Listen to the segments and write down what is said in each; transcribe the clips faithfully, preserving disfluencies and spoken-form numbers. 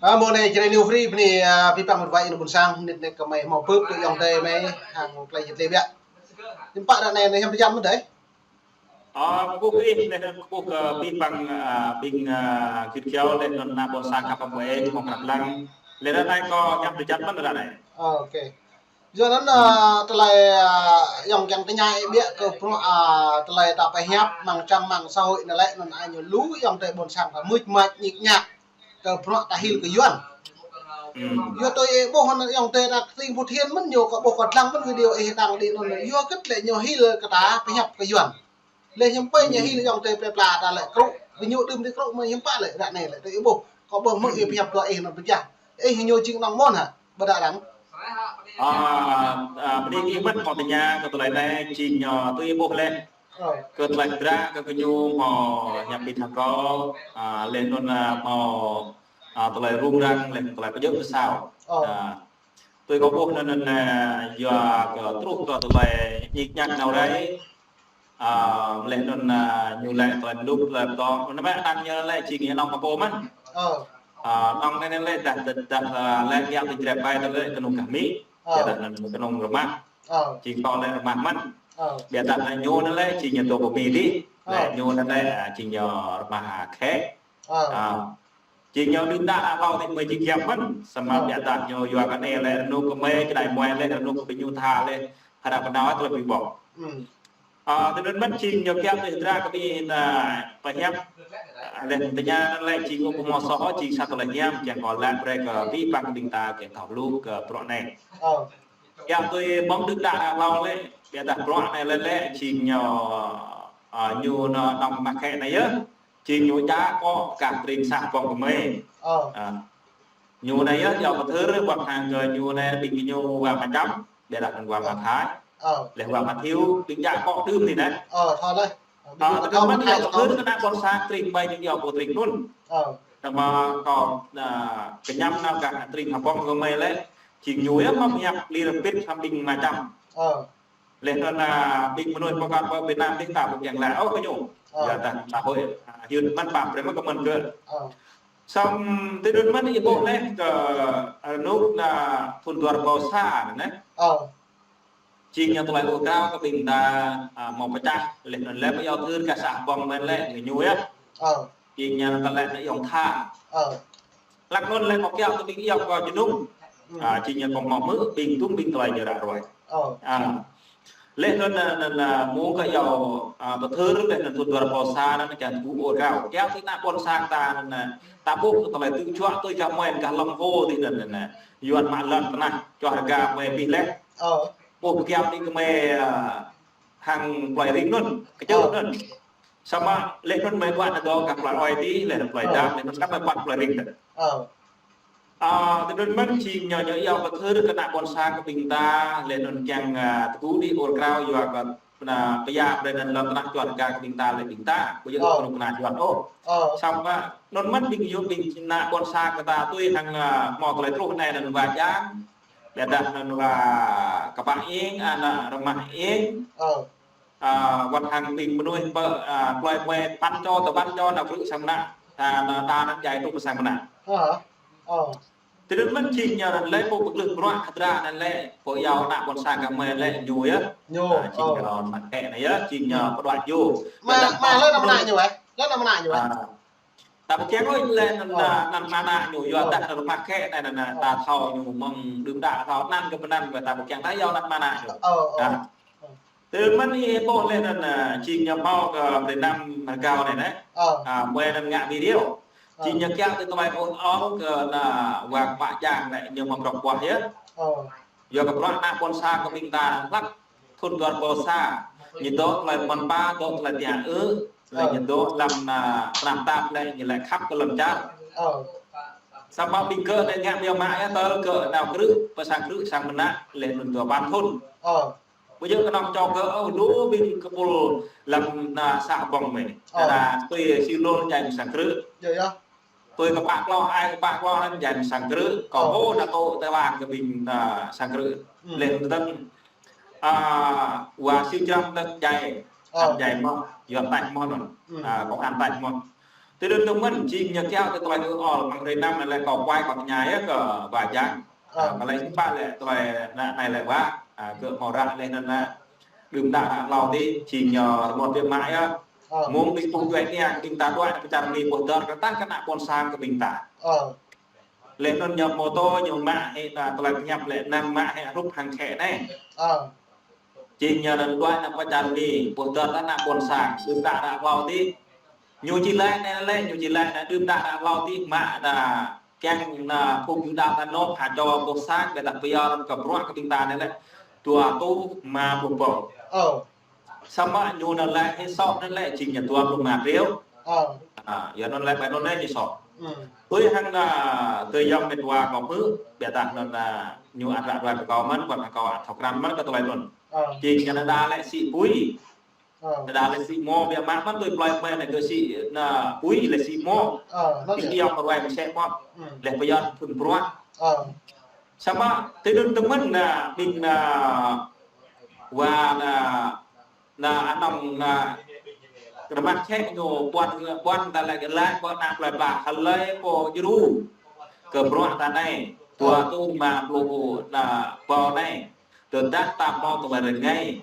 Ơ, mơ̆ng anai Jrai New Free, bơni, ơ, abih bang mơ̆ng wai ƀing ƀôn sang, mơnit anai kơ mơi hmâo bưp tui ayŏng adơi mơi hăng plơi Jrai Biă. Hiư̆m pă ră anai, anai hiam tơjăn mơ̆n dơi? Ơ, kơkuh kơ ih, laih anŭn kơkuh kơ abih bang, ơ, ƀing, ơ, git kiaŏ, laih anŭn ană ƀôn sang khăp hăng ƀing ih, hmâo krăp lăng. Laih ră anai kâo hiam tơjăn mơ̆n ră anai. Ơ, ok. Yua anŭn, ơ, tơlơi, ơ, ayŏng kiăng tơña ih biă kơ bruă, ơ, tơlơi ta pơhiăp amăng trang mạng xã hội anai lĕ, anŭn ai ñu lu ayŏng adơi ƀôn sang ta mưč mač ñik ñak kơ bruă ta hil kơ Yuan. Yua tui ih ƀuh anŭn ayŏng adơi ta tring Phú Thiện mơ̆n ñu kơ ƀuh kơ dlăng mơ̆n video ih đăng đi anŭn. Yua hơget lĕ ñu hil kơ ta pơhiăp kơ Yuan. Laih hiư̆m pă ñu hil ayŏng adơi plơi pla ta lĕ krŭ. Kơ ñu đưm đĭ krŭ mơ̆ hiư̆m pă lĕ ră anai lĕ tui ih ƀuh. Kơ ƀuh mơ̆ ih pơhiăp dua ih anŭn pơčah. Ih ñu jing anŏ mơ̆n hă? Ƀôdah arăng. Ơ, ơ, bơni kơ ih mơ̆n hmâo tơña kơ tơlơi anai jing ñu tui ih ƀuh lĕ. Ơ. Kơ tơlơi hơdră kơ gơñu hmâo hiăp ƀing thâo kâo, ơ, laih anŭn, ơ, hmâo, ơ, tơlơi rŭng răng, laih tơlơi pơjơ̆ pơsao. Ơ. Ơ, tui kâo ƀuh anŭn, anŭn, ơ, yua kơ truh kơ tơlơi ñik ñak nao rai, ơ, laih anŭn, ơ, ñu lĕ tơlơi mơluk, tơlơi pơtô, anŭn mơ̆ anăn ñu lĕ jing ñu anŏ kơ pô mơ̆n. Ơ. Ơ, anŏ anai lĕ dah, dah, dah, ơ, lĕ kiăng tơjrep pai tơlơi kơnung kơ amĭ. Ơ. Dah anŭn kơnung rơmah. Ơ. Jing kâo lĕ rơmah mơ̆n. Ơ. Biă dah anai ñu anai lĕ jing ñu dŏ pơ Mi dih. Ơ. Lĕ ñu anai lĕ, ơ, jing ñu rơmah, ơ, khĕ. Ơ. Ơ. Jing ñu đưm đă ană hlâo anai mơi jing giăm mơ̆n. Samơ̆ biă dah ñu yua kơ anai lĕ rơnŭk kơ mơi, čơđai mơi lĕ rơnŭk kơ ƀing ñu tha lĕ. Hơdră pơnao tơlơi ƀing ƀong. Ơ, tui anŭn mơ̆n jing ñu kiăng tui hơdră kơ ƀing ta pơhiăp. Ơ, laih tơña anŭn lĕ jing ƀu hmâo soh, jing sa tơlơi hiam, kiăng kơ lăi brơi kơ abih bang ƀing ta kiăng thâo lu kơ bruă anai. Ơ. Kiăng tui ƀong đưm đă ană hlâo lĕ, biă dah bruă anai lĕ lĕ, jing ñu, ơ, ñu anŏ, anŏ mă khĕ anai yơh. Jing ñu djă akŏ kah tring sa ƀong kơ mơi. Ơ. Ơ. Ñu anai yơh, yua pơthâo wơ̆t hăng kơ ñu anai ƀing ñu wa mă čăm, biă dah anŭn wa mă Thái. Ơ. Laih wa mă Thiu, ƀing djă akŏ đưm anai nă. Ơ, thâo laih. Ơ, tơdơi mơ̆n yua pơthâo kơ ană ƀôn sang tring ƀai ñu yua pô tring anŭn. Ơ. Samơ̆ kâo, ơ, kơñăm nao kah tring ha ƀong kơ mơi lĕ, jing ñu yơh mă hiăp lir pit hăng ƀing mă čăm. Ơ. Laih anŭn, ơ, ƀing mơnuih pơkŏn pơ Việt Nam dih ta ƀu kiăng lăi ôh kơ ñu. Ơ. Yua dah ta hơi, ơ, hyưt mơ̆n pap brơi mơ̆n kơ mơ̆n kơ. Ơ. Samơ̆ tui anŭn mơ̆n ih ƀuh laih kơ, ơ, rơnŭk anŭn thun dua rơbâo sa anŭn nă. Ơ. Jing ñu tơlơi ur krao kơ ƀing ta, ơ, hmâo pơčah, laih anŭn lĕ pơyâo thâo kơ sa ƀong mơi lĕ ñu yơh. Ơ. Jing ñu tơlơi anŭn ayŏng tha. Ơ. Hlăk anŭn lĕ kâo kiăng kơ ƀing ayŏng kâo jơnum. Ơ, jing ñu kâo hmâo hmư̆ ƀing tum ƀing tơlơi ñu ră ruai. Ơ. Ơ. Laih anŭn, anŭn, anŭn, mơ̆ng kơ yua, ơ, pơthâo laih anŭn thun dua rơbâo sa anŭn kiăng tơgŭ ur krao. Kiăng tui ană ƀôn sang ta anŭn, ta ƀuh tơlơi tŭ juă tui juă mơi kah lŏm hô dih anŭn, anŭn, Yuan mă lŏn tơnah, čuah rơga mơi pih laih. Ơ. Ƀuh pơkiaŏ dih kơ mơi, ơ, hăng plơi Ring anŭn, kơčơ̆ anŭn. Samơ̆ laih anŭn mơi ƀuh anŭn dŏ kah plơi Oi dih, laih anŭn plơi Dam, laih anŭn samơ̆ ƀuh plơi Ring tơ. Ơ. Ơ, tui anŭn mơ̆n jing ñu, ñu yua pơthâo kơ ană ƀôn sang kơ ƀing ta, laih anŭn kiăng, ơ, tơgŭ đĭ ur krao yua kơ pơna pơyă brơi anŭn lŏn tơnah čuah rơga kơ ƀing ta lĕ ƀing ta, ƀu djơ̆ kơnuk kơna Yuan ôh. Ơ. Samơ̆ anŭn mơ̆n ƀing yua ƀing ană ƀôn sang kơ ta tui hăng, ơ, hmâo tơlơi truh anai anŭn wa Jang, biă dah anŭn wa Kơpă Ing, ană rơmah Ing. Ơ. Ơ, wơ̆t hăng ƀing mơnuih pơ, ơ, plơi mơi păn čô, tơpăn čô, nao krư̆ sang mơnă. Ta, ta, ta anŭn djai truh pơ sang mơnă. Ơ. Ơ. Tui anŭn mơ̆n jing ñu anŭn lĕ pô pơglưh bruă hơdră anŭn lĕ, pô yua ană ƀôn sang kơ mơi lĕ ñu yơh. Ñu, ơ, jing ñu mă khĕ anai yơh, jing ñu pơđuaĭ ñu. Mă, mă lĕ anăm mơnă ñu, ơ? Lĕ anăm mơnă ñu, ơ? Ơ. Ta ƀu kiăng ôh lĕ anŭn, ơ, anŭn mơnă ñu, yua dah anŭn mă khĕ anai anŭn, ơ, ta thâo ñu mơ̆ng đưm đă thâo anăn kơ pơanăn, ta ƀu kiăng ta yua anŭn mơnă ñu. Ơ, ơ. Ơ. Tui anŭn mơ̆n ih ƀuh laih anŭn, ơ, jing ñu hmâo kơ Việt Nam rơgao anai nă. Ơ. Ơ, mơi anŭn ngă video. Ơ. Jing ñu kiăng tui tơlơi ur ong kơ anŭn wa Kơpă Jang anai ñu mă prŏk ƀuah yơh. Ơ. Yua kơ bruă ană ƀôn sang kơ ƀing ta hlăk thun dua rơbâo sa. Ñu dŏ tơlơi mơ̆n pa, dŏ tơlơi tiă ư, lĕ ñu dŏ lăm anŭn tơnap tap lĕ ñu lĕ khăp kơ lŏn čar. Ơ. Samơ̆ ƀing gơ̆ lĕ ngă biă mă yơh tơl gơ̆ nao krư̆, pơ sang krư̆ sang mơnă lĕ anŭn dua păn thun. Ơ. Ƀu djơ̆ kơnơ̆ng čô gơ̆ ôh, lu ƀing kơpul lăm anŭn sa ƀong mơi. Ơ. Anŭn tui Siu Lôn djai sang krư̆. Yơh, yơh. Tui Kơpă Klô, ai Kơpă Klô anŭn djai sang krư̆. Kâo, ơ, hmâo anŭn tŏ tơwang kơ ƀing, ơ, sang krư̆. Ư. Laih anŭn, ơ, wa Siu Jrăm tơl djai. Ơ. Anŭn djai mơ̆n, yua taih mơ̆n anŭn. Ư. Ơ, kâo anŭn taih mơ̆n. Tơdơi tơmĕn jing ñu kiaŏ tơlơi ư ol mơ̆ng hrơi năm anai lĕ kâo kuai kâo tơña yơh kơ wa jang. Ơ. Ơ, mă lĕ hiư̆m pă lĕ tơlơi anai, anai lĕ wa, ơ, kơ hmâo ră lĕ anŭn anai. Đưm đă ră hlâo adih, jing ñu rơmut biă mă yơh. Ơ. Mơ̆ng ƀing pô djuai ania, ƀing ta djuai pơčar mi ƀuh dơr, kơtang kơ ană ƀôn sang kơ ƀing ta. Ơ. Lĕ anŭn ñu mơtô, ñu mă hĭ, ơ, tơlơi pơhiăp lĕ anăm mă hĭ hrup hăng khĕ anai. Ơ. Jing ñu anŭn djuai ană pơčar mi, ƀuh dơr ană ƀôn sang, đưm đă ră hlâo adih. Ñu či laĭ anai lĕ, ñu či laĭ anai đưm đă ră hlâo adih, mă anai kiăng anai phung Yuđa ta nộp ha čô ƀôn sang, ƀiădah pơyơr kơ bruă kơ ƀing ta anai lĕ dua rơtuh rơma pluh pô. Ơ. Samơ̆ ñu anŭn lĕ hĭ soh anŭn lĕ jing ñu dua pluh rơma triệu. Ơ. Ơ, yua anŭn lĕ ƀơi anŭn lĕ ñu soh. Ư. Tui hăng anai, tui yơh mĕt wa kâo hmư̆, ƀiădah anŭn anai ñu ăt ră ruai kơ kâo mơ̆n, ƀuăn kâo ăt thâo krăn mơ̆n kơ tơlơi anŭn. Ơ. Jing ñu anŭn đa lĕ sĭ apui. Ơ. Đa lĕ sĭ mơ̆ biă mă mơ̆n tui plơi mơ̆ anai kơ sĭ anai apui lĕ sĭ mơ̆. Ơ, anŭn yơh. Sĭ yơh mơ̆ ruai mơ̆ sĕ mơ̆. Ư. Lĕ pơyơr phun bruă. Ơ. Samơ̆ tơdơi tơmĕn anai ƀing anai wa anai anai anăm anai rơmah čĕ ñu ƀuăn, ƀuăn ta lĕ kơ lĕ pơ ană plơi pla hlơi pô djru kơ bruă ta anai. Ơ. Dua rơtuh rơma pluh anai pô anai. Tơdah ta hmâo tơlơi rơngai.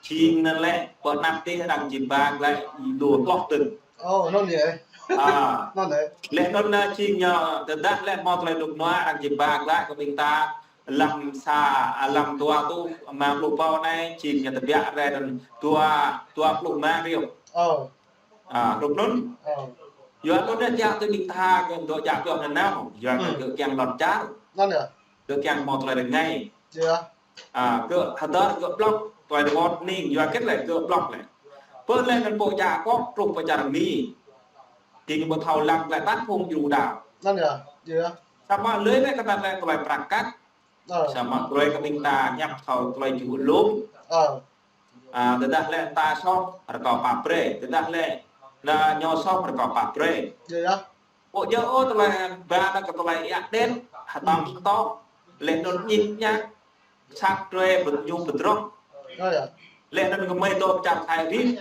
Jing anŭn lĕ, pơ anăp adih arăng či ba glaĭ lu hloh tơ̆ng. Ơ, anŭn yơh. Ơ. Anŭn yơh. Lĕ anŭn anai jing ñu, tơdah lĕ hmâo tơlơi rơnŭk rơnua arăng či ba glaĭ kơ ƀing ta, lăm sa, lăm dua rơtuh rơma pluh pô anai, jing ñu tơbiă rai anŭn dua, dua pluh rơma triệu. Ơ. Ơ, hrup anŭn. Ơ. Yua anŭn anai kiăng tui ƀing ta kơ dŏ jak pioh nanao, yua kơ, ư, kơ kiăng lŏn čar. Anŭn yơh. Kơ kiăng hmâo tơlơi rơngai. Yơh. Ơ, kơ hơdơr kơ blŏk, tơlơi rơngot ning, yua hơget lĕ kơ blŏk lĕ. Pơ lĕ anŭn pô jak kŏ, truh pơ čar mi. Jing ƀu thâo lăng lĕ tăn phung djru đaŏ. Anŭn yơh, yơh. Samơ̆ lơi lĕ kơ tăn lĕ tơlơi prăk kăk. Ơ. Samơ̆ brơi kơ ƀing ta hiăp thâo tơlơi djru lŏm. Ơ. Ơ, tơdah lĕ ta soh, rơkâo pap brơi. Tơdah lĕ anai ñu soh, rơkâo pap brơi. Yơh, yơh. Ƀu djơ̆ ôh tơlơi ba anai kơ tơlơi iă đet, hơtăm hơtŏk, lĕ anŭn ñik ñak, sat drơi, bơ̆t ñu pơdrŏng. Ơ, yơh. Lĕ anŭn kơmơi dŏ pơčar thai rit.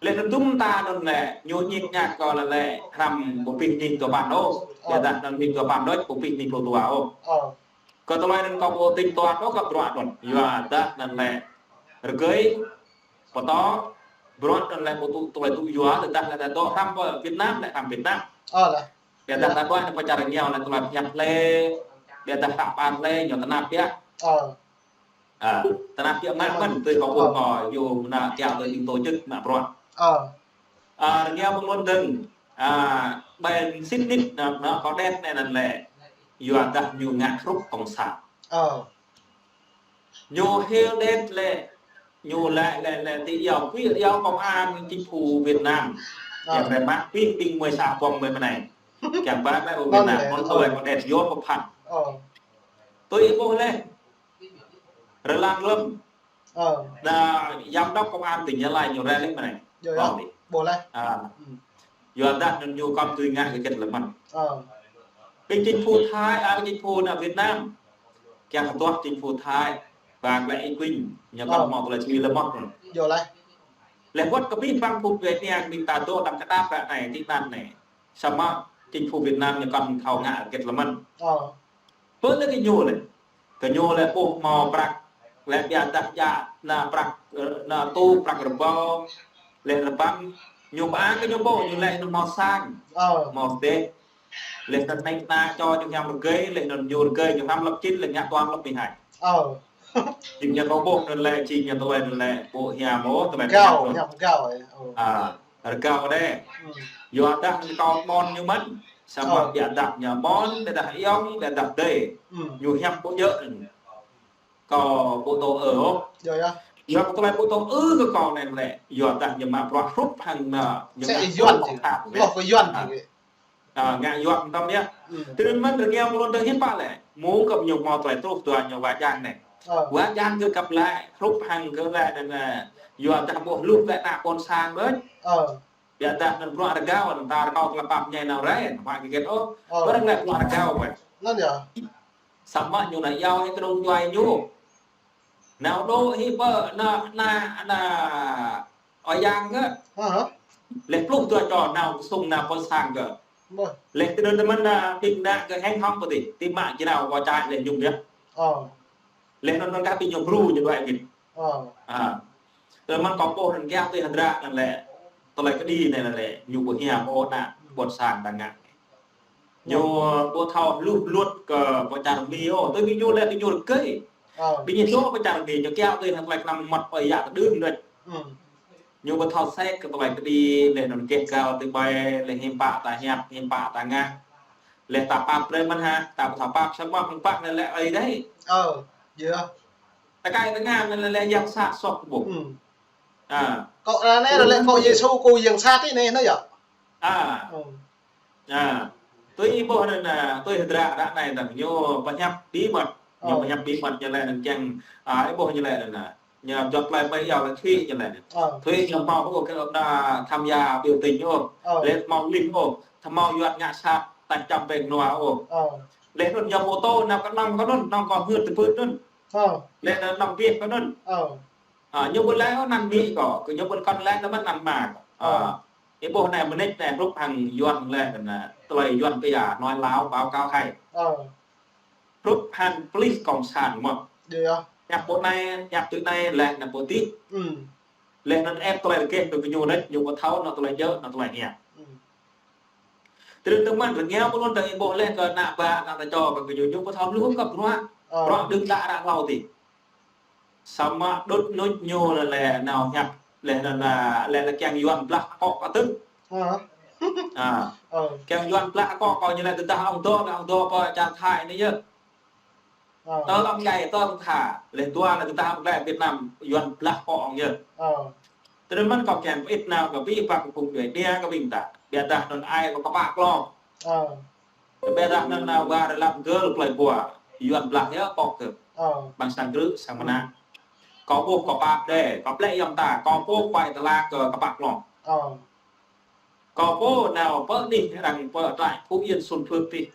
Lĕ anŭn tum ta anŭn lĕ, ñu ñik ñak kơ lĕ lĕ, hrăm pơpih nih dua păn ôh. Ơ. Ƀiădah anŭn nih dua păn đôč, pơpih nih pluh dua ôh. Ơ. Kơ tơlơi anŭn kâo ƀu tính toán ôh kơ bruă anŭn. Yua dah anŭn lĕ rơgơi, pơtô, bruă anŭn lĕ ƀu tŭ, tơlơi tŭ yua, tơdah lĕ ta dŏ hrăm pơ Việt Nam lĕ hrăm Việt Nam. Ơ lah. Ƀiădah ta dŏ anŭn pơ čar rơngiao lĕ tơlơi pơhiăp lĕ, ƀiădah hră pơar lĕ, ñu tơnap biă. Ơ. Ơ, tơnap biă mă mơ̆n, tui kâo ƀuh kâo yua anai kiăng tui ƀing tổ chức mă bruă. Ơ. Ơ, rơngiao mơ̆ng lŏn dơ̆ng, ơ, ƀơi sĭt nik anŭn, anŭn kâo đet anai anŭn lĕ, yua dah ñu ngă hrup cộng sản. Ơ. Ñu hil đet lĕ, ñu lĕ, lĕ, lĕ, ti yua, pi yua công an chính phủ Việt Nam. Ơ. Kiăng rai mă pih ƀing mơi sa pơm mơi mơnai. Kiăng ba lĕ ƀơi Việt Nam, anŭn lĕ, anŭn tơlơi kâo đet yua pơphan. Ơ. Tui ih ƀuh lĕ. Rơlang lơ̆m. Ơ. Anai, giám đốc công an tỉnh Gia Lai ñu rai lĕ mơnai. Yơh, yơh. Ƀuh lĕ. Ơ. Ư. Yua dah anŭn ñu kŏn tui ngă hơget lĕ mơ̆n. Ơ. Ƀing chính phủ Thái, ơ, chính phủ anai Việt Nam. Kiăng hơduah chính phủ Thái. Ba glaĭ ih kuing, ñu kŏn, ơ, hmâo tơlơi sui lĕ mơ̆n. Yơh lĕ. Lĕ wơ̆t kơ ƀing phung djuai ania ƀing ta dŏ amăng kơdap ră anai, ti anŭn anai. Samơ̆ chính phủ Việt Nam ñu kŏn thâo ngă hơget lĕ mơ̆n. Ơ. Pơ lĕ kơ ñu lĕ. Kơ ñu lĕ ƀuh hmâo prăk. Lĕ ƀiădah jak anai prăk, ơ, anai tŭ prăk rơbâo. Lĕ rơbăn. Ñu ba kơ ñu ƀuh, ñu lĕ anŭn hmâo sang. Ơ. Hmâo dêh. Lĕ anŭn anai anai čô ñu hiam rơgơi, lĕ anŭn ñu rơgơi, ñu hrăm lăp čin, lĕ ngă tuan lăp mơ̆ng hai. Ơ. Jing ñu kâo ƀuh anŭn lĕ, jing ñu tơlơi anŭn lĕ, ƀu hiam ôh, tơlơi rơgao, hiam rơgao, ơ. Ơ. Rơgao đe. Ư. Yua dah ñu kâo ƀôn ñu mơ̆n. Samơ̆ ƀiădah ñu ƀôn, ƀiădah ayŏng, ƀiădah adơi. Ư. Ñu hiăp ƀu djơ̆. Kâo ƀu tŭ ư ôh. Yơh, yơh. Yua kơ tơlơi ƀu tŭ ư kơ kâo anai lĕ. Yua dah ñu mă bruă hrup hăng anai, ñu ngă hrup hăng anai. Ơ, ngă yuăn tăm yơh. Ư. Tơdơi mơ̆n rơngiao mơ̆ng lŏn dơ̆ng hiư̆m pă lĕ. Mơ̆ng kơ ñu hmâo tơlơi truh dua ñu wa jang anai. Ơ. Wa jang kơ kăp lĕ, hrup hăng kơ lĕ anŭn, ơ, yua dah ƀuh hluh lĕ ană ƀôn sang đôč. Ơ. Ƀiădah anŭn bruă rơgao, anŭn ta rơkâo tơlơi pap ñai nao rai, hmâo hơget ôh. Ơ. Ƀơi anŭn lĕ bruă rơgao wơ̆t. Anŭn yơh. Samơ̆ ñu anai yua hĭ kơnung djuai ñu. Nao dŏ hĭ pơ anai, anai, anai Ơi Yang kơ. Hă? Leh pluh dua čô nao kơ sung nao pơ sang kơ. Leh tơdơi tơmăn na ƀing ană kơ heng hong pơ tih, ti mă jrao kơ čai leh ñu biă. Leh anŭn anŭn kah ƀing ñu hru ñu đuaĭ git. Tơmăn kâo ƀuh anŭn kiăng tui hơdră anŭn lĕ, tơlơi kơđi anai lĕ, ñu ƀu hiam ôh ană ƀôn sang ta ngă. Ñu ƀu thâo luh luăt kơ pơ čar Mi ôh, tui ƀing ñu lĕ ƀing ñu rơgơi. Ƀing ñu dŏ pơ čar Mi, ñu kiăng tui hăng tơlơi kơnăm mơmŏt ơi yă tơđưm đôč. Ñu ƀu thâo sek kơ tơlơi kơđi, leh anŭn gêh gao tui ƀai, leh hiư̆m pă ta hiăp, hiư̆m pă ta ngă. Leh ta pap brơi mơ̆n hă, ta ƀu thâo pap, samơ̆ mơ̆ng pă leh lĕ ơi dai. Ta kai ta ngă leh lĕ yang sat sŏk ƀuh. Kâo anai lĕ kâo Yêsu kơ yang sat anai anai yơh. A. Tui ih ƀuh anŭn na, tui hơdră ră anai dơ̆ng ñu pơhiăp bí mật. Ñu pơhiăp bí mật ñu lĕ anŭn kiăng, a, ih ƀuh ñu lĕ anŭn na. Ñu jŏt tơlơi ƀai yua lĕ thuế ñu lĕ anŭn. Thuế ñu hmâo ƀu kơ ană tham gia biểu tình ôh. Lĕ hmâo link ôh. Hmâo yuan ngă sat taih čăm pĕng nua ôh. Leh anŭn ñu mô tô nao kơ anŏ kơ anŭn, anŏ kơ hưt tơpưt anŭn. Leh anŭn anŏ Việt kơ anŭn. A, ñu ƀu lĕ ôh anăn Mi kâo, kơ ñu ƀu kăn lĕ anăn mơ̆n anăn mă kâo. A, ih ƀuh anai mơneč anai hrup hăng yuan lĕ anŭn na, tơlơi yuan pia nói láo báo cáo hay. Hrup hăng police cộng sản mơ̆n. Hiăp pô anai, hiăp tui anai, leh anŭn pô tih. Leh anŭn ĕp tơlơi rơgơi kơ ñu đôč, ñu ƀu thâo anŏ tơlơi djơ̆, anŏ tơlơi hiam. Tơdơi tơmăn rơngiao ƀu lŏn ta ih ƀuh leh kơ ană ƀă, ană ta čô kơ ñu, ñu ƀu thâo luh kơ bruă. Bruă đưm đă ră hlâo tih. Samơ̆ đŭt nuč ñu lĕ lĕ nao hiăp leh anŭn na lĕ lĕ kiăng yuan blah akŏ kơ tơ̆ng. A. Kiăng yuan blah akŏ kơ ñu lĕ tơdah ong dŏ lĕ ong dŏ pơ čar Thái anai yơh. Tơl ong djai tơl ong tha leh dua lĕ tơdah ong glĕ Việt Nam yuan blah akŏ ong yơh. Tơdơi mơ̆n kâo kiăng pơit nao kơ ƀing pă kơ phung djuai ania kơ ƀing ta. Biă dah anŭn ai kơ kơpă klong. Biă dah anŭn na war lăp gơl plơi pua, yuan blah yơh akŏ kơ. Ƀăng sang krư̆ sang mơnă. Kâo ƀuh kâo pap đe, kâo plĕ yơh ta, kâo pô kuai tơlak kơ kơpă klong. Kâo pô nao pơ anih arăng pơ trại Phú Yên Xuân Phước tih.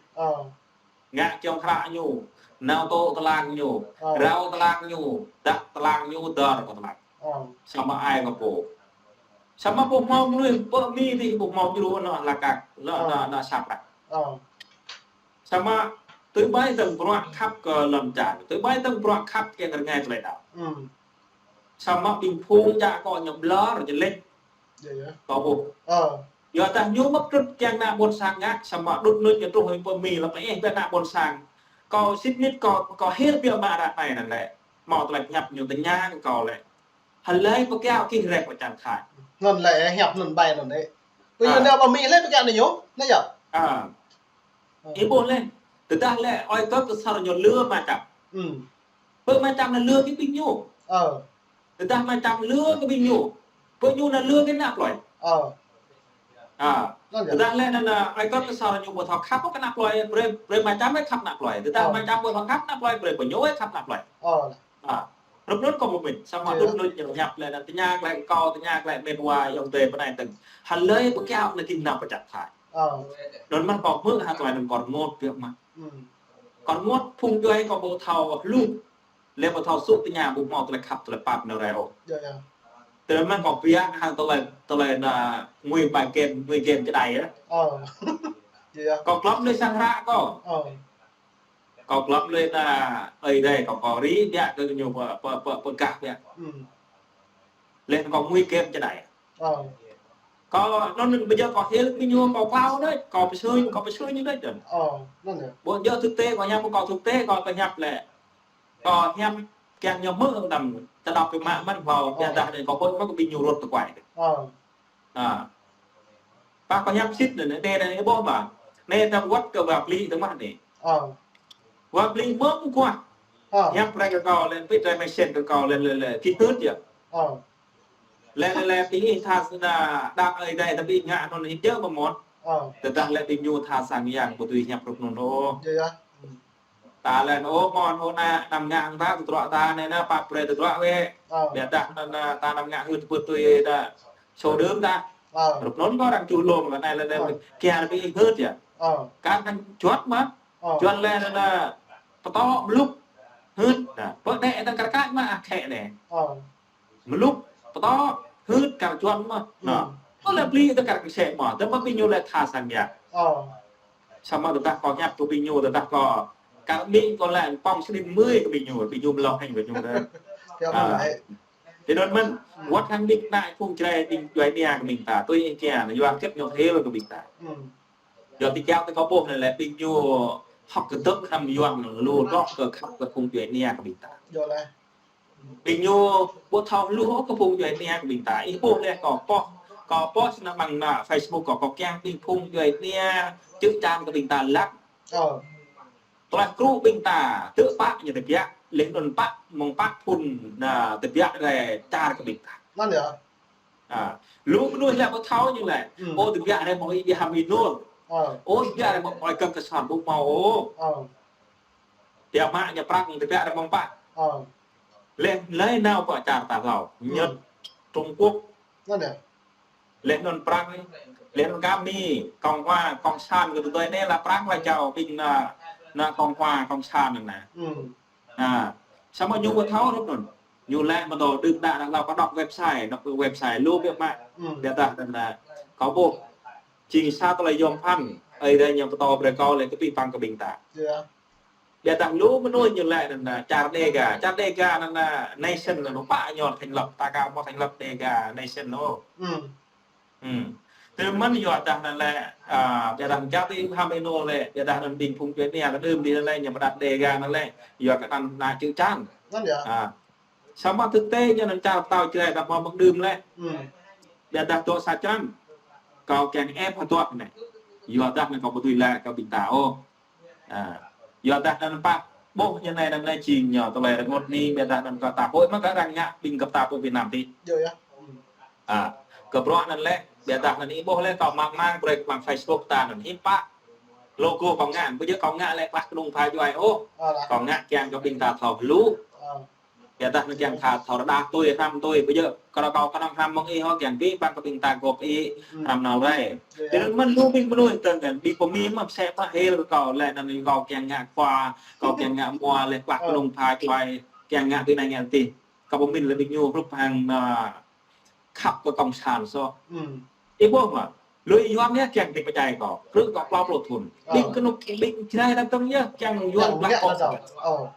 Ngă kiăng hră ñu, nao tŏ tơlang ñu, rao tơlang ñu, dăp tơlang ñu, dơr kơ tơlang. Samơ̆ ai kơ pô. Samơ̆ ƀu hmâo mơnuih pơ Mi tih ƀu hmâo djru anŏ lakak, anŏ, anŏ, anŏ sap lăk. Samơ̆ tui ƀai dơ̆ng bruă khăp kơ lŏn čar, tui ƀai dơ̆ng bruă khăp kiăng rơngai tơlơi đaŏ. Samơ̆ ƀing phung djă akŏ ñu ƀlŏr ñu lĕč. Kâo ƀuh. Yua dah ñu mơ̆ trut kiăng ană ƀôn sang ngă, samơ̆ đŭt nuč ñu truh pơ Mi lăp ih ƀĕ ană ƀôn sang. Kâo sĭt nik kâo, kâo hil biă mă ră anai anŭn lĕ. Hmâo tơlơi hiăp ñu tơña kơ kâo lĕ. Hlơi pơkiaŏ kih rek pơ čar Thái. Anŭn lĕ hiăp anŭn ƀai anŭn lĕ. Pơ ñu nao pơ Mi lĕ pơkiaŏ anŭn ñu, anai yơh. Ih ƀuh lĕ. Tơdah lĕ ơi kơ kơ sar ñu lơ mă čăm. Pơ mă čăm anŭn lơ kơ ƀing ñu. Tơdah mă čăm lơ kơ ƀing ñu. Pơ ñu anŭn lơ kơ ană plơi. A. Tơdah lĕ anŭn na ai kơ kơ sar ñu ƀu thâo khăp kơ ană plơi, brơi, brơi mă čăm ai khăp ană plơi. Tơdah mă čăm ƀu thâo khăp ană plơi, brơi pơ ñu ai khăp ană plơi. A. Hrup anŭn kâo pơmĭn, samơ̆ đŭt nuč ñu hiăp lĕ anŭn tơña glaĭ kâo, tơña glaĭ met wa ayŏng adơi pơ anai tơ̆ng. Hlơi pơkiaŏ anŭn kih nao pơ čar Thái. Anŭn mơ̆n kâo hmư̆ hă tơlơi anŭn kâo rơngot biă mă. Kâo rơngot phung djuai kâo ƀu thâo hluh. Lĕ ƀu thâo sŭ tơña ƀu hmâo tơlơi khăp tơlơi pap nao rai ôh. Tơdơi mơ̆n kâo biă hăng tơlơi, tơlơi anŭn ngui ƀai game, ngui game čơđai yơh. Kâo glŏm lui sang hră kâo. Kâo glŏm lui anŭn ơi adai kâo, kâo rĭ biă kơ ñu pơ, pơ, pơ, pơ gah biă. Lĕ kâo ngui game čơđai. Kâo anŭn anŭn ƀơi yơh kâo hil kơ ñu kâo klao đôč, kâo pơsui, kâo pơsui ñu đôč. Ƀu djơ̆ thực tế kâo hiăp, kâo thực tế kâo pơhiăp lĕ. Kâo hiăp kiăng ñu hmư̆ tăm tơlơi pơmă mơ̆n hlâo, biă dah anai kâo ƀuh mă kơ ƀing ñu rut tơkuai. A. Pă kâo hiăp sĭt anai, anai, anai ƀuh mă. Anai ta wơ̆t kơ wa pli tơ mă anai. Wa pli mơ̆ng kuah. Hiăp rai kơ kâo lĕ, pit rai message kơ kâo lĕ, lĕ, lĕ, kih hưt yơh. Lĕ, lĕ, lĕ, pih tha sơnă đa ơi adai ta ƀing ngă anŭn hĭ djơ̆ mơ̆n. Tơdah lĕ ƀing ñu tha sang yang ƀu dưi hiăp hrup anŭn ôh. Ta lĕ ôh mơ̆n ôh ană, anăm ngă hăng ta tơdruă ta anai anŭn pap brơi tơdruă wĕ. Biă dah anŭn, anŭn ta anăm ngă hưt pơtui ta. Sô đưm ta. Hrup anŭn kâo arăng čuh lông lĕ anai lĕ anai kiăng ƀing hưt yơh. Kar hăng juăt mă. Juăt lĕ anŭn pơtô mlŭk hưt. Pơ đĕ anŭn kar kač mă ah khĕ anai. Mlŭk pơtô hưt kar juăt mă. Anŭn. Ơ lĕ bli tơ kar kơsĕ mă, tơ mă ƀing ñu lĕ tha sang yă. Ơ. Samơ̆ tơdah kâo hiăp kơ ƀing ñu, tơdah kâo kar ƀing kâo lĕ pŏng sĭn mưi kơ ƀing ñu, ƀing ñu mlŏk hĕng ƀing ñu tơ. Tui anŭn mơ̆n, wơ̆t hăng ƀing ană phung Jrai ƀing djuai ania kơ ƀing ta, tui ih kiăng, yua hơget ñu hil kơ ƀing ta. Yua tơdah tơ kâo ƀuh anai lĕ ƀing ñu hơ̆k kơdơ̆k hrăm Yuan lu dŏ kơ khăp kơ phung djuai ania kơ ƀing ta. Ƀing ñu ƀu thâo hluh kơ phung djuai ania kơ ƀing ta. Ih ƀuh lĕ kâo post, kâo post anai ƀơi anai Facebook kâo, kâo kiăng ƀing phung djuai ania čư̆ čan kơ ƀing ta lăng. Tơlơi kru ƀing ta, tơ̆ pă ñu tơbiă, leh anŭn pă, mơ̆ng pă phun anai tơbiă rai čar kơ ƀing ta. Anŭn yơh. Ơ, lu mơnuih lĕ ƀu thâo ñu lĕ. Ơ, tơbiă rai mơ̆ng ih ƀu hăm ih nol. Ơ, tơbiă rai mơ̆ng ih kơ̆ng kơsan ƀu hmâo ôh. Ơ. Tơbiă mă ñu prăk tơbiă rai mơ̆ng pă. Ơ. Leh, leh nao pơ čar ta hlâo. Nhật, Trung Quốc. Anŭn yơh. Leh anŭn Prăng, leh anŭn kơ Mi, Cộng hòa, Cộng sản kơ tơdơi anai lĕ Prăng lĕ jao ƀing anai, anai Cộng hòa, Cộng sản anŭn. Samơ̆ ñu ƀu thâo hrup anŭn. Ñu lĕ mơ̆ tơ̆ đưm đă anŭn lăp pơđŏk website, anŭn website lu biă mă. Biă dah anŭn kâo ƀuh. Jing sa tơlơi yom phăn, ơi adai ñu pơtô brơi kâo lĕ kơ pih păng kơ ƀing ta. Biă dah lu mơnuih ñu lĕ anŭn čar Đêga, čar Đêga anŭn nation anŭn pă ñu thành lập, ta ka hmâo thành lập Đêga nation ôh. Tơmơ̆n yua dah anŭn lĕ, ơ, biă dah čar ti hăm ih nol lĕ, biă dah anŭn ƀing phung djuai ania kơ đưm đĭ anŭn lĕ, ñu pơđăt Đêga anŭn lĕ, yua kơ anŭn ană čư̆ čan. Samơ̆ thực tế ñu anŭn čar pơtao Jrai ta hmâo mơ̆ng đưm lĕ. Biă dah dŏ sa črăn. Kâo kiăng ĕp hơduah anai. Yua dah anŭn kâo ƀu tui lĕ kơ ƀing ta ôh. Ơ. Yua dah anŭn pă ƀuh ñu anai anŭn lĕ jing ñu tơlơi rơngot ni, biă dah anŭn kơ ta ƀuh mă kơ arăng ngă ƀing gơp ta pơ Việt Nam ti. Ơ. Kơ bruă anŭn lĕ, biă dah anŭn ih ƀuh lĕ kâo mă mă brơi kơ ƀăng Facebook ta anŭn hiư̆m pă. Logo kâo ngă, ƀu djơ̆ kơ kâo ngă lĕ plah kơnung pha djuai ôh. Kâo ngă kiăng kơ ƀing ta thâo hluh. Biă dah anŭn kiăng kơ thâo rơđah tui, hrăm tui, ƀu djơ̆ kơ kâo kơnơ̆ng hrăm mơ̆ng ih ôh, kiăng ƀing păng kơ ƀing ta gŏp ih, hrăm nao rai. Tơdơi anŭn mơ̆n lu ƀing mơnuih tơ̆ng kơ, ƀing pơmĭn mơ̆ sĕ pă hil kơ kâo, lĕ anŭn kâo kiăng ngă khua, kâo kiăng ngă mua, lĕ plah kơnung pha djuai, kiăng ngă tui anai ngă ti. Kâo pơmĭn lĕ ƀing ñu hrup hăng anŭn khăp kơ Cộng sản soh. Ih ƀuh mơ̆, lui Yuan yơh kiăng ti pơdjai kâo. Krư̆ kâo klâo pluh thŭn. Ƀing kơnuk ƀing Jrai ta tơ̆ng yơh kiăng Yuan blah kâo.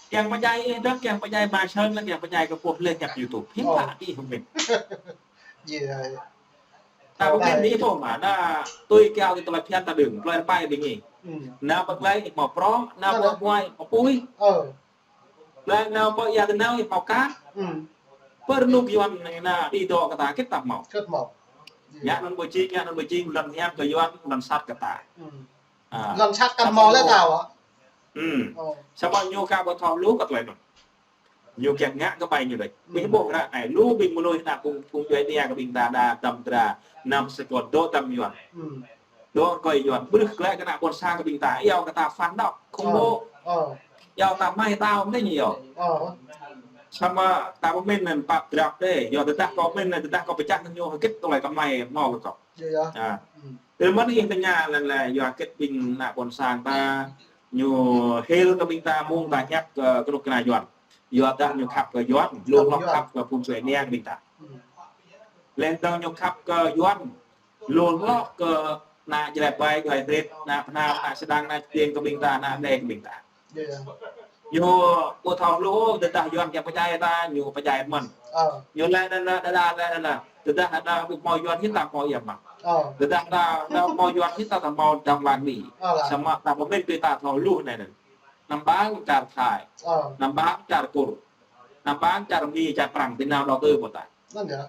Kiăng pơdjai ih dah, kiăng pơdjai Mai Sơn, kiăng pơdjai kơ pô leh ñăp YouTube. Hiư̆m pă ih hơmĭn. Ta pơmĭn ih ƀuh mơ̆, anŭn tui kiao ti tơlơi phiăn ta đưm, tơlơi rơpai ƀing ih. Anŭn pơklaih ih hmâo prŏng, anŭn pơmuai ih hmâo apui. Lĕ nao pơ ia tơ nao ih hmâo kah. Pơ rơnŭk Yuan anai anŭn đĭ dŏ kơ ta, hơget ta hmâo. Ngă anŭn ƀu jing, ngă anŭn ƀu jing, lŏn hiam kơ Yuan, lŏn sat kơ ta. Lŏn sat kăn hmâo lĕ ta ôh. Samơ̆ ñu ka ƀu thâo lu kơ tơlơi anŭn. Ñu kiăng ngă kơ ƀai ñu đôč. Ƀing ƀuh ră anai, lu ƀing mơnuih ană phung, phung djuai ania kơ ƀing ta đa tơm dra, năm sĕ kơ dŏ tơm Yuan. Dŏ rơkơi Yuan, ƀrưh glaĭ kơ ană ƀôn sang kơ ƀing ta, iâu kơ ta phản động, khủng bố. Iâu ta mai tao mơ̆n ñu iâu. Samơ̆ ta pơmĭn anŭn pap drap đê, yua tơdah kâo pơmĭn anŭn, tơdah kâo pơčah ñu hơget tơlơi kơ mai hmâo kơ kâo. Tơdơi mơ̆n ih tơña lĕ, lĕ yua hơget ƀing ană ƀôn sang ta, ñu hil kơ ƀing ta mơ̆ng ta hiăp kơ kơnuk kơna Yuan. Yua dah ñu khăp kơ Yuan, lu hloh khăp kơ phung djuai ania kơ ƀing ta. Leh dơ̆ng ñu khăp kơ Yuan, lu hloh kơ ană Jrai ƀai, Jrai hrĕt, ană Phnam, ană Sêdang, ană Čơtiêng kơ ƀing ta, ană Đê kơ ƀing ta. Ñu ƀu thâo hluh, tơdah Yuan kiăng pơdjai ta, ñu pơdjai mơ̆n. Ñu lĕ anŭn, anŭn, anŭn, anŭn, anŭn. Tơdah anŭn ƀu hmâo Yuan hĭ ta hmâo ia mă. Tơdah ta, ta hmâo Yuan hĭ ta, ta hmâo dŏ lăng ni. Samơ̆ ta pơmĭn tui ta thâo hluh anai anŭn. Năm bang čar Thái. Năm bang čar Kur. Năm bang čar Mi, čar Prang, ti nao đầu tư pơ ta. Anŭn yơh.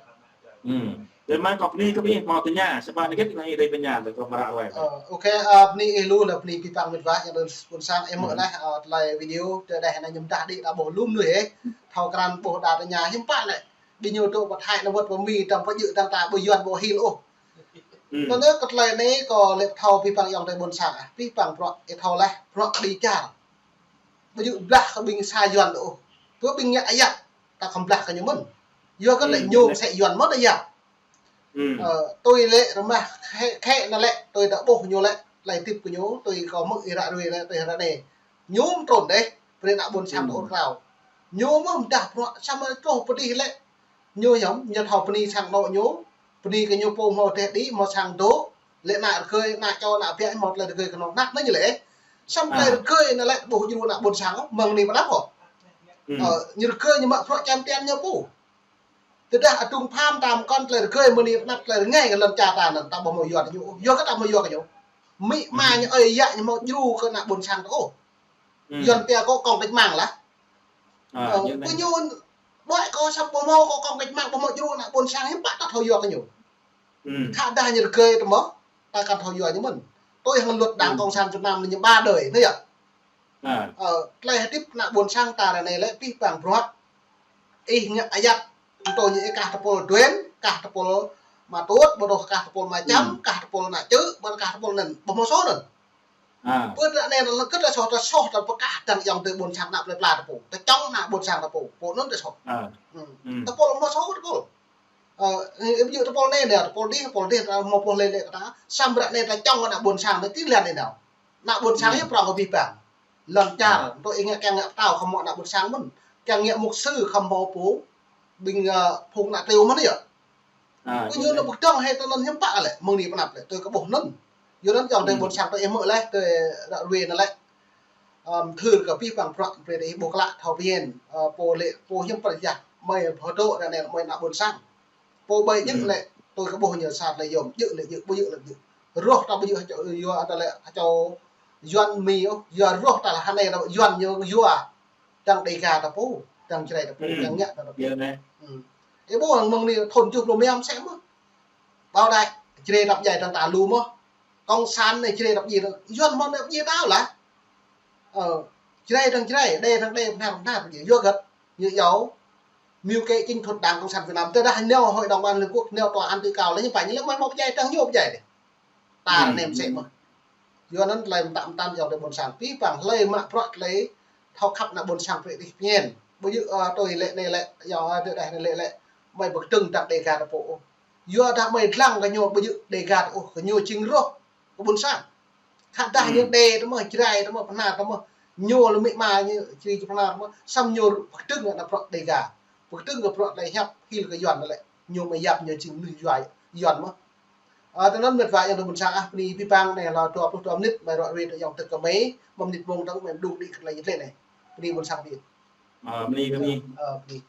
Tơdơi mơ̆n kâo bơni kơ ih hmâo tơña, samơ̆ anai hơget anai ih tơña tơ kâo mơră ruai. Ơ, ok, ơ, bơni ih lu lĕ bơni pih păng mĕt wa, yang đơn sponsor em mơ̆ anai, ơ, tơlơi video, tơdah anai ñu mơdah đĭ ta ƀuh lu mơnuih ih. Thâo krăn ƀuh đa tơña hiư̆m pă anai. Ƀing ñu dŏ pơ Thái anai wơ̆t pơ Mi tơ̆ng pơjư̆ tơ̆ng ta ƀu Yuan ƀu hil ôh. Anŭn yơh kơ tơlơi anai kâo lĕ thâo pih păng ayŏng adơi ƀôn sang ah. Pih păng bruă, ih thâo laih, bruă kơđi čar. Ƀu djơ̆ blah kơ ƀing sa Yuan ôh. Pơ ƀing ngă ayăt, ta khŏm blah kơ ñu mơ̆n. Yua kơ lĕ ñu mơsĕ Yuan mơ̆n ayăt. Ơ, tui lĕ rơmah khĕ, khĕ anŭn lĕ, tui ta ƀuh ñu lĕ, tơlơi tip kơ ñu, tui kâo hmư̆ ih ră ruai lĕ, tui ră anai. Ñu mơ̆ trŭn dêh, brơi ană ƀôn sang ta ur krao. Ñu mơ̆ mơdah bruă, samơ̆ truh pơ adih lĕ. Ñu hiam, ñu thâo bơni sang anŏ ñu, bơni kơ ñu pô hmâo teh đĭ, hmâo sang dŏ, lĕ ană rơgơi, ană čô, ană biă, hmâo tơlơi rơgơi kơnơ̆ng ană anai ñu lĕ. Samơ̆ tơlơi rơgơi anai lĕ ƀu djru ană ƀôn sang ôh, mơ̆ng anai pơ anăp ôh. Ơ, ñu rơgơi ñu mă bruă čem tian ñu pô. Tơdah adung pham tam kŏn tơlơi rơgơi mơ̆ng anai pơ anăp tơlơi rơngai kơ lŏn čar ta anŭn, ta ƀu hmâo yua kơ ñu, yua kơ ta hmâo yua kơ ñu. Amĭ ama ñu ơi yă ñu hmâo djru kơ ană ƀôn sang ta ôh. Yuan pia kơ kông cách mạng lah. Ơ, ñu anai. Pơ ñu đuaĭ kơ săp ƀu hmâo kơ kông cách mạng, ƀu hmâo djru ană ƀôn sang hiư̆m pă ta thâo yua kơ ñu. Khă dah ñu rơgơi tơ mơ̆, ta kăn thâo yua ñu mơ̆n. Tui hăng luật đảng cộng sản Việt Nam ñu ba đời, anai yơh. Ơ, tơlơi hơdip ană ƀôn sang ta ră anai lĕ pih pang bruă. Ih ngă ayăt, tơ ñu ih kah tơpul Duen, kah tơpul Ma Tut, ƀu dŏ kah tơpul Ma Čăm, kah tơpul ană čư̆, ƀu kah tơpul anŭn, ƀu hmâo soh anŭn. Pơ ră anai lĕ kơ ta soh, ta soh, ta pơkah dăng ayŏng adơi ƀôn sang ană plơi pla ta pô. Ta čŏng ană ƀôn sang ta pô, pô anŭn ta soh. Tơpul hmâo soh tơpul. Ơ, ih ƀu djơ̆ tơpul anai nao, tơpul adih, tơpul adih, ta hmâo pô lĕ lĕ kơ ta. Samơ̆ ră anai ta čŏng ană ƀôn sang anai, tơl anai nao. Ană ƀôn sang yơh prŏng kơ pih pang. Lŏn čar, tui ih ngă kiăng ngă pơtao khŏm hmâo ană ƀôn sang mơ̆n. Kiăng ngă mục sư khŏm hmâo pô ƀing, ơ, phung ană triu mơ̆n yơh. Pơ ñu anŭn pơkơdơ̆ng hĭ tơ anŭn hiư̆m pă lĕ, mơ̆ng anai pơ anăp lĕ, tui kơ ƀuh anŭn. Yua anŭn ayŏng adơi ƀôn sang tui ih hmư̆ leh, tui ră ruai anŭn lĕ. Ơ, thâo kơ pih pang bruă brơi ih ƀuh klă thâo pơmĭn, ơ, pô lĕ, pô hiư̆m pơrơjah, mơi pơdŏ ră anai mơi ană ƀôn sang. Pô ƀai djơ̆ lĕ, tui kơ ƀuh ñu sat lĕ yom, djơ̆ lĕ djơ̆, ƀu djơ̆ lĕ djơ̆. Rŏh ta ƀu djơ̆ hơčâo, yua ta lĕ hơčâo Yuan Mi ôh, yua rŏh ta lĕ hơnai ta Yuan ñu yua. Dăng Đêga ta pô, dăng Jrai ta pô, dăng ngă ta pô. Ih ƀuh hăng mơ̆ng anai thun tơjuh pluh rơma mơsĕ mơ̆. Ƀôdah Jrai ta pơdjai dăng ta lu mơ̆. Cộng sản anai Jrai ta pơdjai, Yuan mơ̆n anai pơdjai ta lah. Ơ, Jrai dăng Jrai, Đê dăng Đê, Bơhnar dăng Bơhnar, pơdjai yua hơget. Ñu yua mưu kế chính thuận đảng cộng sản Việt Nam. Tơdah nao Hội đồng Bảo an Liên Hợp Quốc, nao tòa án tối cao, lĕ ñu pă ñu lĕ mơi hmâo pơdjai dăng ñu pơdjai dih. Ta ră anai mơsĕ mơ̆. Yua anŭn tơlơi mơtă mơtam ayŏng adơi ƀôn sang pih pang hlơi mă bruă tơlơi thâo khăp ană ƀôn sang brơi ih pơmĭn. Ƀu djơ̆, ơ, tui lĕ anai lĕ, ayŏng adơi đah anai lĕ lĕ. Mơi pơkơdơ̆ng dăng Đêga ta pô ôh. Yua dah mơi lăng kơ ñu ƀu djơ̆ Đêga ta ôh, kơ ñu jing rŏh kơ ƀôn sang. Khă dah ñu Đê ta mơ̆, Jrai ta mơ̆, Bơhnar ta mơ̆. Ñu lĕ amĭ ama ñu, Jrai Bơhnar ta mơ̆. Samơ̆ ñu pơkơdơ̆ng ană bruă Đêga. Pơkơdơ̆ng kơ bruă tơlơi hiăp hil kơ Yuan anŭn lĕ. Ñu mơi yap ñu jing mơnuih Yuan, Yuan mơ̆. Ơ, tui anŭn met wa ayŏng adơi ƀôn sang ah, bơni pih pang anai lĕ dua pluh dua mơnit, mơi ră ruai tơ ayŏng tơk kơ mơi, mơ̆ng mơnit mơ̆ng dơ̆ng mơi mơdung đĭ kơ tơlơi jơt lĕ anai. Bơni ƀôn sang bơni. Ơ, bơni, bơni. Ơ, bơni.